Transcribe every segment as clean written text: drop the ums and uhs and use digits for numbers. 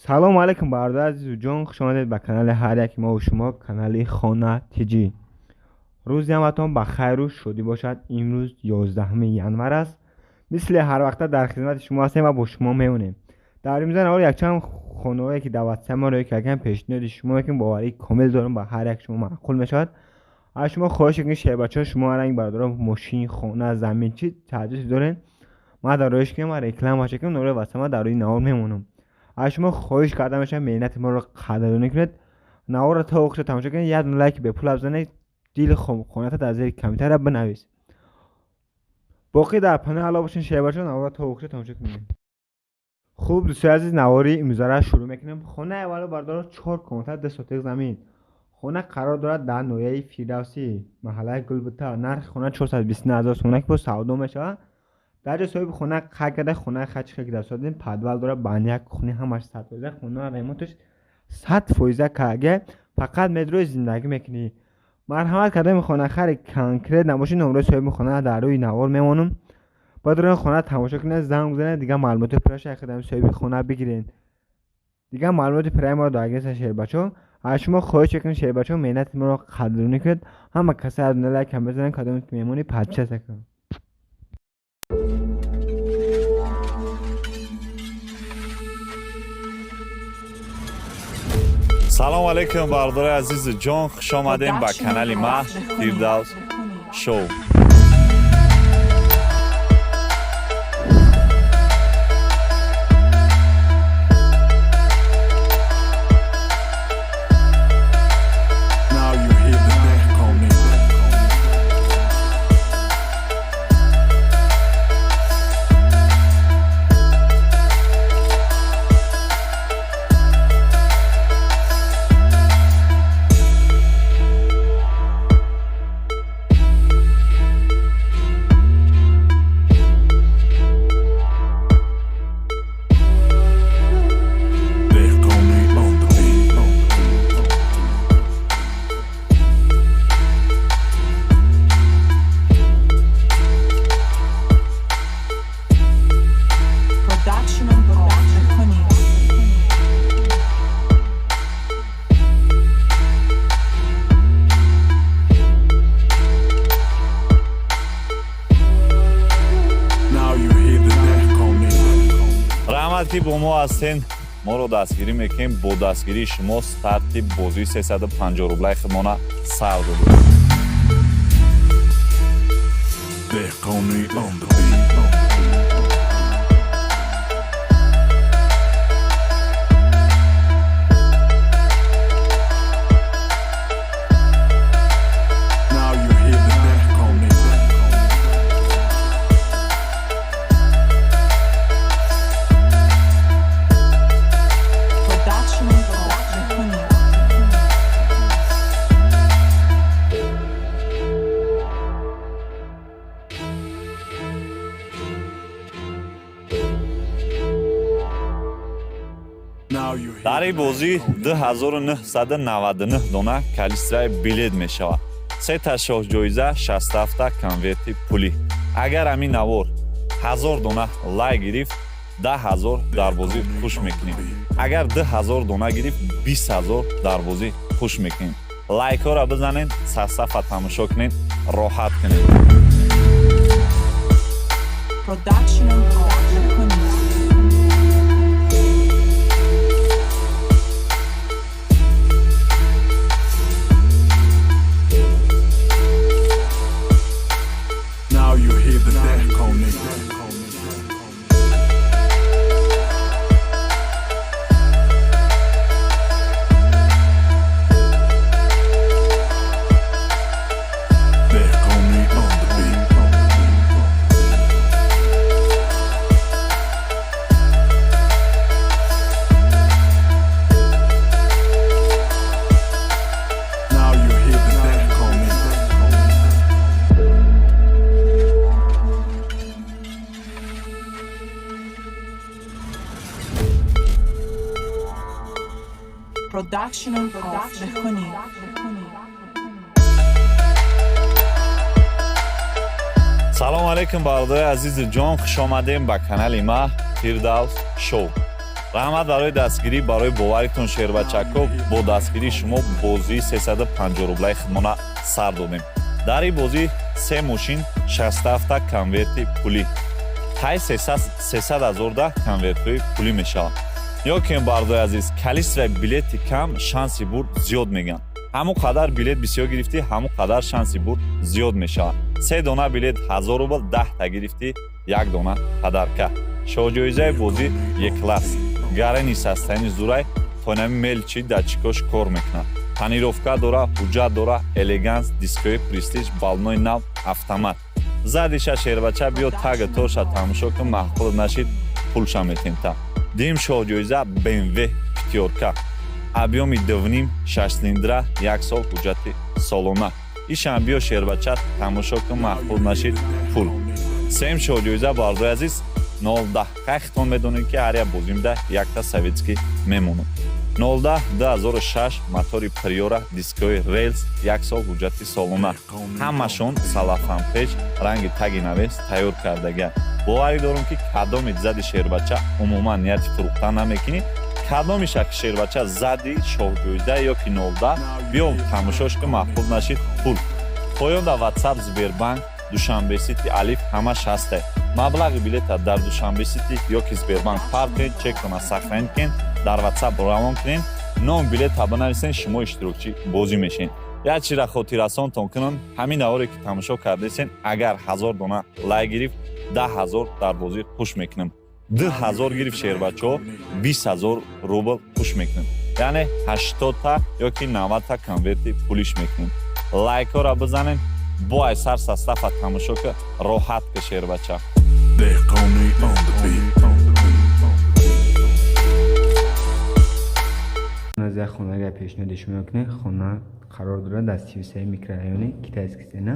Салому алайкум, бародар азизу ҷон, хуш омадед ба канали ҳар яки мову шумо, канали Хона Тиҷӣ. Рӯзи ҳаматон ба хайру шодӣ бошад. Имрӯз 11 январ аст. Мисли ҳар вақта дар хизмати шумо ҳастем ва бо шумо мемонем. Дар имрӯза навор якчанд хонаҳое ки дар ватсап моро якам пешниҳоди шумо мекунем, боварии комил дорам ба ҳар як шумо маъқул мешавад. Аз шумо хоҳиш мекунем, шербачаҳо, шумо ранг бародарон, мошин, хона, замин чӣ таҷҳиз дорен, ман дар роиш кунем ва реклама кунем, номери ватсап дар рӯи навор мемонам. Аз шумо хоҳиш карда мешавам, меҳнати моро қадрдонӣ кунед, наворро то охир тамошо кунед, як лайк бепул бизанед, дили хоната дар зери комментария бинавис. Боқӣ дар паноҳи Аллоҳ бошед, шербачаҳо, наворро то охир тамошо кунед. Хуб, дӯстои азиз, навори имрӯзаро шурӯъ мекунем. Хонаи аввало, бародаро, 4 комната, 2 сотиқ замин. Хона қарор дорад дар ноҳияи Фирдавсӣ, маҳаллаи Гулбута. Нархи хона 429 ҳазор сомона, ки боз савдо мешавад. Дар ҷои соҳиби хона қайд карда, хонаи хачи ки дар содем подвал дорад, баня, кухня, ҳамаш 100%. Хона ремонташ 100% карда, фақат медрои зиндагӣ мекунӣ. Марҳамат кардем, хонахари конкрет набошед, номрои соҳиби хона дар рӯи навор мемонам. Бояд рӯи хона тамошо кунед, занг бизанед, дигар маълумоти пурраша хидами соҳиби хона бигиред. Дигар маълумоти пурраи моро дар агентсия, шербачаҳо. Аз шумо хоҳиш мекунем, шербачаҳо, меҳнати моро қадрдонӣ кунед. Ҳама каса аз лайк ҳам бизанед, кадоме ки мемонӣ подписаться кунед. Салому алайкум, бародари азизу ҷон, хуш омадем ба канали ма, Фирдавс Шоу. Now you hear the Dehkoni. Dehkoni on the beat. Production on Dehkoni. Now you hear the Dehkoni. Раҳмат, ки бо мо ҳастен, моро дастгирӣ мекунем. Бо дастгирии шумо старти бозии 350 рублаи худмона сар додем. Dehkoni on the beat. Now you hear the Dehkoni. Production on Dehkoni. Now you hear Дар ин бозӣ 2999 дона количествои билет мешавад, сета шоҳҷоиза, 67 конверти пулӣ. Агар ҳамин навор 1000 дона лайк гирифт, 10 000 дар бозӣ хуш мекунем. Агар 2000 дона гирифт, 20 000 дар бозӣ хуш мекунем. Лайкҳоро бизанед, сарсафа тамошо кунед, роҳат кунед. Production on Dehkoni. Now you hear the Dehkoni. Dehkoni on the beat. Now you hear the Dehkoni. Production on Dehkoni. Салому алайкум, бародари азизу ҷон, хуш омадем ба канали ма, Фирдавс Шоу. Раҳмат барои дастгирӣ, барои боваритон шербачако. Бо дастгирии шумо бозии 350 рублаи худмона сар додем. Дар ин бозӣ се мошин, 67 конверти пулӣ. Тай 300 ҳазорда конвертҳои пулӣ мешавад. Ё ки бардои азиз, количествои билети кам шанси бурд зиёд мегӯянд. Ҳамон қадар билет бисёр гирифтӣ, ҳамон қадар шанси бурд зиёд мешавад. Се дона билет 1000 рубл, 10та гирифтӣ, як дона подарка. Шоҳҷоизаи бозӣ Е-класс. Гарени састани зурай тонами мелчи датчикош кор мекунад. Тонировка дора, ҳуҷҷат дора, элеганс, дискои престиж, балнои нав, автомат. Задиша шербача биё тага тоша тамошо кун, маъқул нашид пулша метем та. Дим шоҳҷоиза BMW пятёрка. Объёми 2,5, 6 цилиндра, як сол ҳуҷҷати солона. Ишам биё шербача тамошо кун, маъқул нашид пул. Сем шоҳҷоиза бардои азиз 0,10. Хай хитон медонед ки ҳар як бозимда якта советский мемонад. 0,10 2006 мотори Приора, дискои релс, як сол ҳуҷҷати солона. Ҳамашон салафанпеч, ранги таги навес тайёр кардага. Боварӣ дорум ки кадоми зади шербача умуман нияти фурӯхтан намекунӣ. Кадомиша ки шербача зади шоҳҷоиза ё ки 0,10 биё тамошош ки маъқул нашид пул. Поён дар WhatsApp, Сбербанк, Душанбе Сити, Алиф ҳамаш ҳасте. Маблағи билета дар Душанбе Сити ё ки Сбербанк партоед, чекона сохранить кунед, дар WhatsApp равон кунед, ном билета бинависен, шумо иштирокчӣ бозӣ мешед. Як чизра хотиррасонтон кунам, ҳамин наворе ки тамошо кардесен, агар 1000 дона лайк гирифт, 10 ҳазор дар бозӣ хуш мекунам. 2000 гирифт шербачаҳо, 20 ҳазор рубл хуш мекунем. Яъне 80та ё ки 90та конверти пулиш мекунем. Лайкҳоро бизанем, бо ай сар состава тамошо ки роҳат ки шербача. Dehqoni on the beat. Аз як хонага пешниҳоди шумо мекунем. Хона қарор дорад дар 33 микрорайони Китайский стена.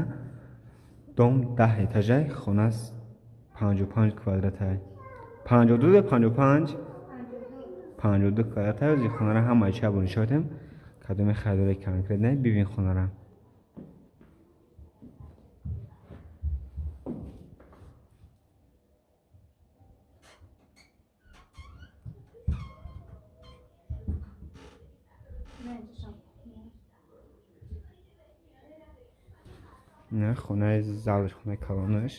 Дом 10 этажай, хона 55 квадратай. 52 55? 52 квадратай. Ози хонара ҳамаи чабо нишон додем. Кадоме харидори конкретне, бибин хонара. Не, хонаи залш, хонаи калонаш.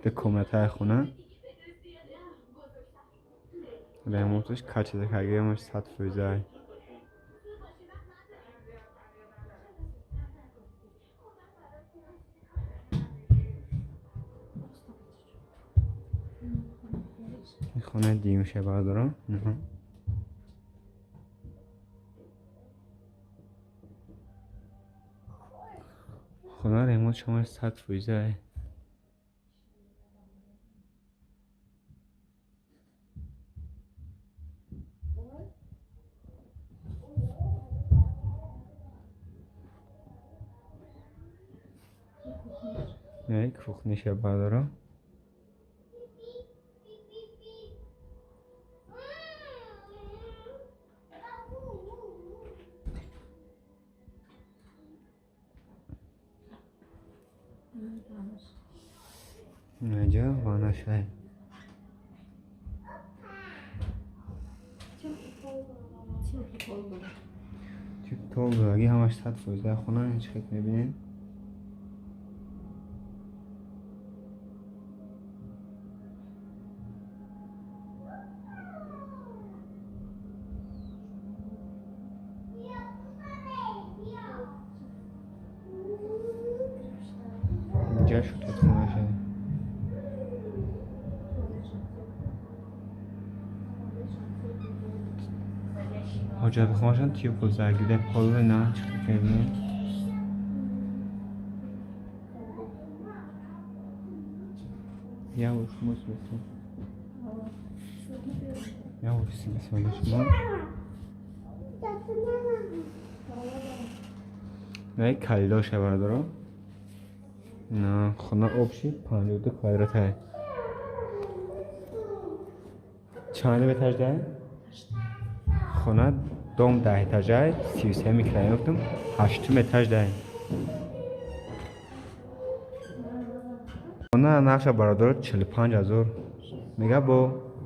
Ду комнатаи хона. Ремонташ качество кагиамаш 100%. Ин хонаи дуюмша бардорам. Хона ремонт шумо 100%. Не, кухниша бардорам. Инҷо ваннашай. Тип толаги ҳамаш 100% хона, ҳеҷ хел мебинед. Инҷа шутотхонаша. Ҳоҷатхонашон тёпл заргида поло на чӣ мебинед. Явош мус мекунем. Явош симисони шумо. На калидоша бардорам. На хона общий 52 квадратай. Чанд этаж дай? Хона дом 10 этажай, 33 микрорайон гуфтам, 8 этаж дай. Хона нархша бародаро 45 ҳазор мега бо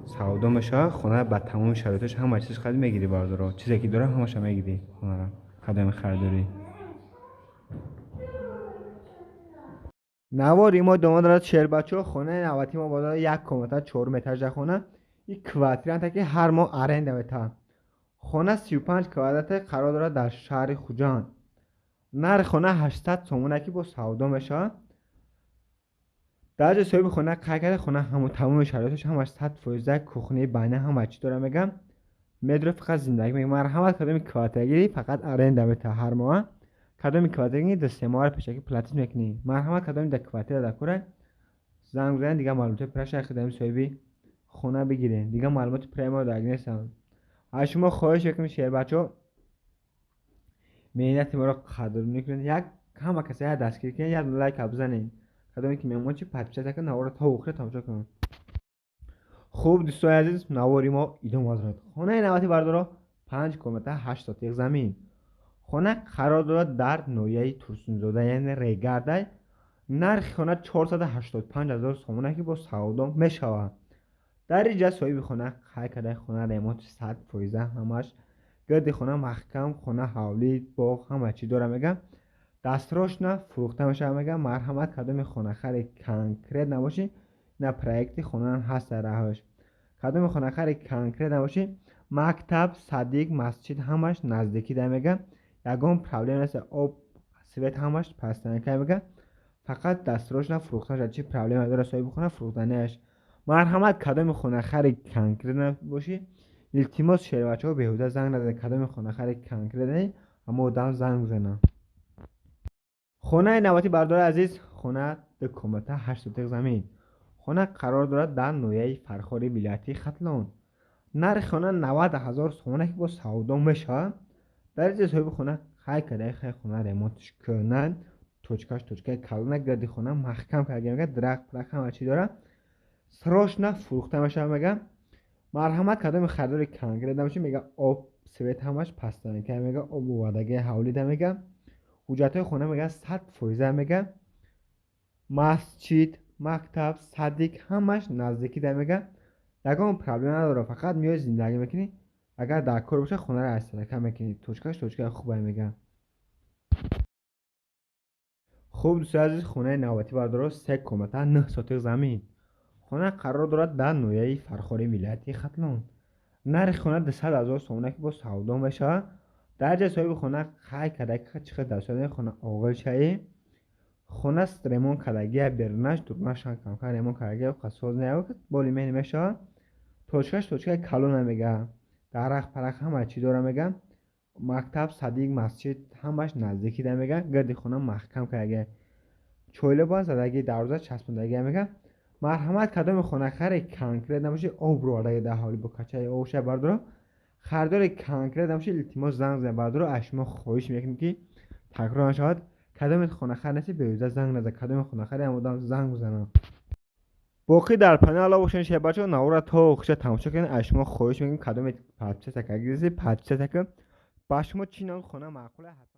Савдо мешавад. Хона ба тамоми шароиташ, ҳама чиз қад мегирӣ, бардоро. Чизе ки дора, ҳамаша мегирӣ хонара. Кадоми харидорӣ. Навори мо идома дорад, шербачаҳо. Хонаи навбати мо бо як комната, чорум этажа хона. И квартиранта ки ҳар моҳ аренда метаҳад. Хона 35 квадрате, қарор дорад дар шаҳри Хуҷанд. Нархи хона 800 сомона ки бо савдо мешавад. Дар ҷои соҳиби хона қайд карда, хона тамоми шароиташ ҳамаш 100%, кухни, баня, ҳама чӣ дора мегам. Медро фақат зиндагӣ мекунад. Марҳамат, кадоми квартирагирӣ, фақат аренда метаҳад ҳар моҳа. Кадоми квартирагирӣ, ду се моҳаро пешакӣ платить мекунӣ. Марҳамат, кадоми дар квартира дар кора, занг бизанед, дигар маълумоти пираша хидами соҳиби хона бигиред. Дигар маълумоти пираи мо дар нестанд. Аз шумо хоҳиш мекунем, шербачаҳо, меҳнати моро қадрдонӣ кунед. Як ҳама каса як дастгирӣ кунед, як лайка бизанед. Кадоме ки меҳмон чи, подписаться кунед, наворро то охира тамошо кунед. Хуб, дӯстони азиз, навори мо идома дорад. Хонаи навбати, бардоро, 5 комната, 8 сотиқ замин. Хона қарор дорад дар ноҳияи Турсунзода, яъне Регардай. Нархи хона 485 ҳазор сомона ки бо савдо мешавад. Дар инҷа соҳиби хона қайд карда, хона ремонти 100%, ҳамаш гирди хона маҳкам, хона ҳавлӣ, боғ, ҳама чӣ дора мегам. Дастрочно фурӯхта мешавад мегам. Марҳамат, кадоми хонахари конкрет набошӣ, на проекти хона ҳаст дар раҳош. Кадоми хонахари конкрет набошӣ, мактаб, садик, масҷид ҳамаш наздикӣ да мегам. Ягон проблема нест, об, свет ҳамаш постоянка мегам. Фақат дастрочно фурӯхта мешавад. Чӣ проблема дорад соҳиби хона фурӯхтаниаш? Марҳамат, кадоми хонахари конкрет набошӣ, илтимос, шербачаҳо, беҳуда занг назанед. Кадоми хонахари конкрет не, аммо одам занг бизанад. Хонаи навбати, бардори азиз, хона ду комната, 8 сотиқ замин. Хона қарор дорад дар ноҳияи Фархори вилояти Хатлон. Нархи хона 90 ҳазор сомона ки бо савдо мешавад. Дар инҷа соҳиби хона қайд карда, хай хона ремонтш кӯҳна, точкаш точкаи калона, гирди хона маҳкам карда мегӯяд, дарахт парахт ҳама чӣ дорад. Срочно фурӯхта мешавад мегӯяд. Марҳамат, кадоми харидори конкрет набошӣ, мегӯяд, об, свет ҳамаш постоянка мегӯяд, об овардаги ҳавлида мегӯяд. Ҳуҷҷатҳои хона мегӯяд 100% мегӯяд. Масҷид, мактаб, садик ҳамаш наздикӣ да мегӯяд. Ягон проблема надорад, фақат меои зиндагӣ мекунӣ. Агар дар кор бошад, хонаро аз садака мекунӣ. Точкаш точкаи хубае мегӯяд. Хуб, дӯстони азиз, хонаи навбатӣ, бардоро, се комната, 9 сотиқ замин. Хона қарор дорад дар ноҳияи Фархори вилояти Хатлон. Нархи хона 200 ҳазор сомона ки бо савдо мешавад. Дар ҷои соҳиби хона қайд карда, ки чӣ қадр дар хона оғил шавӣ. Хона ремонт кардагия, берунаш дурунашам камкам ремонт кардагия, соз наявад, боли мени мешавад. Точкаш точкаи калона мегӯяд. Дарахт парахт ҳама чӣ дора мегӯяд. Мактаб, садик, масҷид ҳамаш наздикӣ да мегӯяд. Гирди хона маҳкам кардагия. Чойло ба задаги, дарвоза часпондагия мегӯяд. Марҳамат, кадоми хонахари конкрет набошӣ, об ровардаги дар ҳавлӣ бо качаи обша, бардоро. Харидори конкрет набошӣ, илтимос, занг бизанед, бардоро. Аз шумо хоҳиш мекунем ки такрор нашавад. Кадоме хонахар нестӣ, беҳуда занг назан. Кадоми хонахари ҳам одам занг бизанад. Боқӣ дар панела бошед, шербачаҳо, наворро то охиша тамошо кунед. Аз шумо хоҳиш мекунем, кадоме подписаться кардагӣ, подписаться кунед. Ба шумо чӣ навъ хона маъқул аст?